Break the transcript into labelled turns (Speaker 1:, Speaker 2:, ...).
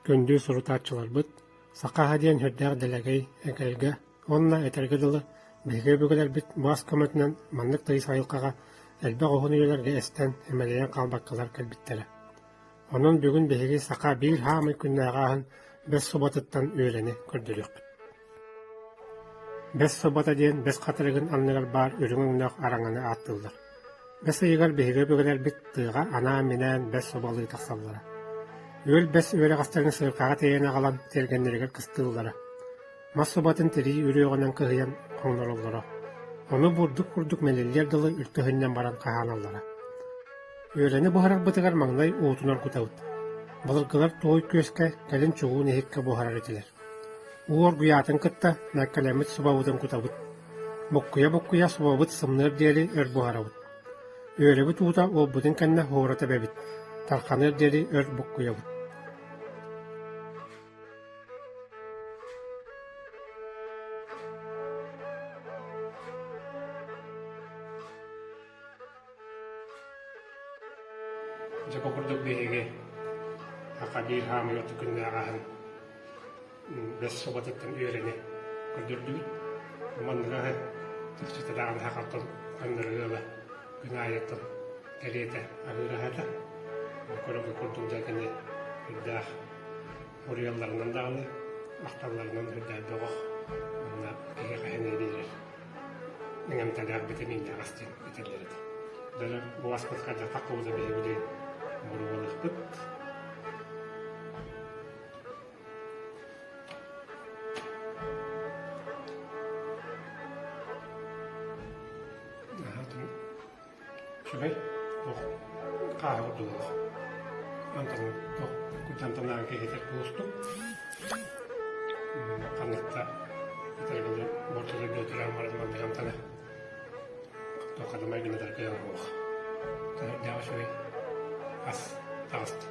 Speaker 1: Күндү сурутааччыларбыт, саха аһа диэн сүрдээх дэлэгэй, эгэлгэ уонна этэргэ дылы, биһиги өбүгэлэрбит мас көмөтүнэн маннык тыйыс айылҕаҕа элбэх уһун үйэлэргэ эстэн, имэлийэн хаалбаккалар кэлбиттэрэ. Онон бүгүн биһиги саха биир хаамай күннээҕи аһын бэс субатыттан үөрэни көрдөрүөхпүт. Бэс субата диэн бэс хатырыгын анныгар баар үрүҥ өҥнөөх араҥаны ааттыыллар. Бэс ыйыгар биһиги өбүгэлэрбит тыаҕа анаан-минээн бэс субалыы тахсаллара. Үөл бэс үөрэҕэстэрин сыаркаҕа тиэйэн аҕалан тиэргэннэригэр кыстыыллара. Мас субатын тирии үрүөҕүнэн кыһыйан хоҥнороллоро. Ону бурдук курдук мэлиллиэр дылы үлтү өһүннэн баран хаһааналлара. Үөрэни буһарарбытыгар маҥнай уутун оргутабыт. Былыргылар туой күөскэ, кэлин чугуун иһиккэ буһарар этилэр. Уу оргуйаатын кытта мэккэлэммит субабытын кутабыт. Буккуйа-буккуйа субабыт сымныар диэри өр буһарабыт. Үөрэбит уута уолбутун кэннэ һуора тэбэбит, тарханыар диэри өр буккуйабыт. Дьэ бу курдук биһиги саха биир хаамыы орто күннээҕи аһын бэс субатыттан үөрэни көрдөрдүбүт. Маннык аһы чахчыта даҕаны сахаттан ханнары ыала күн аайыттан кэриэтэ аһыыр аһата. Көрөргө курдук дьэ кини үрдээх уруйалларынан даҕаны, ахталларынан үрдээх бөҕөх уонна киһиэхэ сэниэ биэрэр. Иҥэмтэлээх битэмииннээх диэн этэллэр этэ. Дьэ бу аспыт хайдах кубуза биһиги буруолуохпут. Үчүгэй, туох хааһы курдук Антон туох кутантанаан киһитэ куустук. Ханнык да этэргэ бортолор бүөтүрэн баран маннык амтана туохха да майгыннатар кыаҕа суох. Төрдөөҕү үчүгэй ас таҕыста.